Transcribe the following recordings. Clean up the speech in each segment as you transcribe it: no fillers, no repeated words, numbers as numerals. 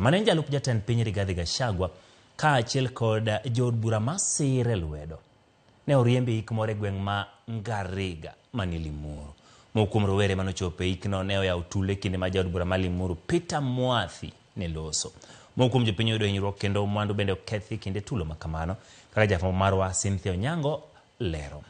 Mane en jalup jatend piny Rigathi Gachagua kaachiel kod jood bura masire lwedo ne oriemb e ik moro e gweng' ma Ngariga mani Limuru. Moko kuom rowere manochopo e ikno ne oyawo tulo e kinde ma jaod bura ma Limuru Peter Mwathi ne loso. Moko kuom jopiny oyudo hinyruok kendo mwandu bende okethi e kinde tulo ma kamano, kaka jafwambo marwa Cynthia Onyango lero.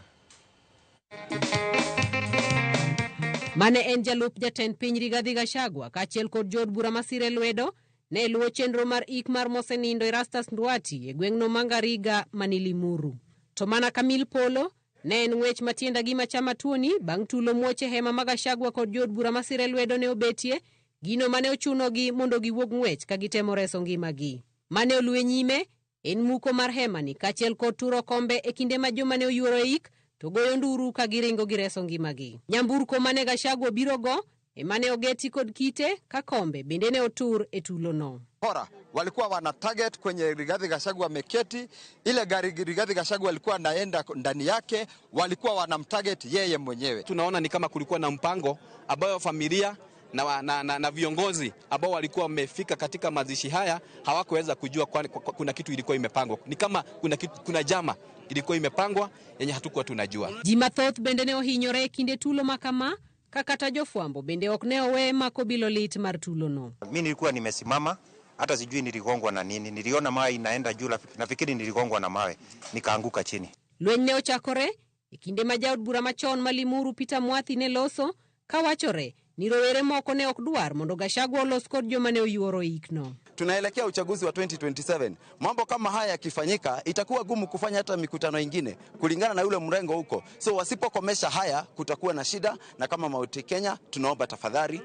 Mane en jalup jatend piny Rigathi Gachagua kaachiel kod jood bura masire lwedo ne luwo chenro mar ik mar mosenindo Erastus Nduati e gweng'no ma Ngariga mani Limuru. To mana ka mil polo, ne en ng'wech matienda gima chama tuoni bang' tulo muoch e hema ma Gachagua kod jood bura masire lwedo ne obetie, gino mane ochunogi mondo giwuog ng'wech ka gitemo reso ngimagi. Mane oluwe nyime En muko mar hemani kaachiel kod turo kombe e kinde ma joma ne oyuoro e ik to goyo nduru ka giringo gireso ngimagi. Nyamburko mane Gachagua obirogo ema ne ogeti kod kite ka kombe bende ne otur e tulono. Bora walikuwa wana target kwenye Rigathi Gachagua ameketi, ile gari Rigathi Gachagua alikuwa anaenda ndani yake, walikuwa wanamtarget yeye mwenyewe. Tunaona ni kama kulikuwa na mpango ambayo familia na, na, na, na viongozi ambao walikuwa wamefika katika mazishi haya hawakuweza kujua kwa, kwa, kuna kitu ilikuwa imepangwa. Ni kama kuna, kitu, kuna jama ilikuwa imepangwa yenye hatukuwa tunajua. Ji mathoth bende ne ohinyore e kinde tulo ma kama ka kata jofwambo bende ok ne owe mako bilo lit mar tulono. Mi nilikuwa nimesimama hata sijui niligongwa na nini, niliona mawe inaenda juu, nafikiri niligongwa na mawe nikaanguka chini. Lweny ne ochakore E kinde ma jaod bura machon ma Limuru Peter Mwathi ne loso, kawachore ni rowere moko ne ok dwar mondo Gachagua olos kod joma ne oyuoro e ikno. Tunaelekea uchaguzi wa 2027. Mambo kama haya yakifanyika, itakuwa gumu kufanya hata mikutano ingine kulingana na yule mrengo huko. So wasipokomesha haya, kutakuwa na shida, na kama Mount Kenya tunaomba tafadhali,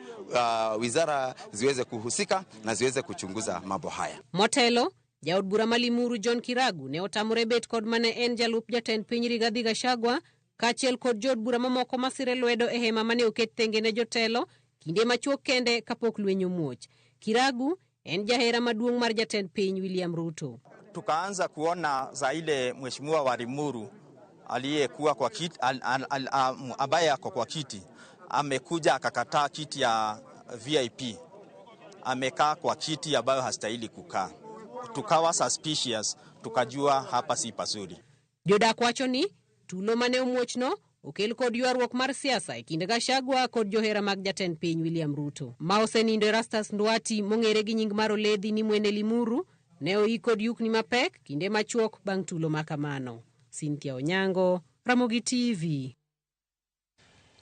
wizara ziweze kuhusika na ziweze kuchunguza mambo haya. Motelo, Jaod bura ma Limuru John Kiragu ne otamore bet kod mane en jalup jatend piny Rigathi Gachagua kaachiel kod jood bura mamoko masire lwedo e hema mane oket tenge ne jotelo kinde machuok kende kapok lweny omuoch. Kiragu en jahera maduong' mar jatend piny William Ruto. Tukaanza kuona za ile mheshimiwa wa Limuru aliyekuwa kwa kiti, ambaye ako kwa kiti amekuja akakataa kiti ya VIP, amekaa kwa kiti ambayo hastahili kukaa. Tukawa suspicious, tukajua hapa si pazuri. Jodak wacho ni tulo mane omuochno okel kod ywaruok mar siasa e kind Gachagua kod johera mag jatend piny William Ruto. Ma osenindo Erastus Nduati mong'ere gi nying mar Oledhi ni Mwene Limuru ne oik kod yukni mapek kinde machuok bang' tulo ma kamano. Cynthia Onyango, Ramogi TV.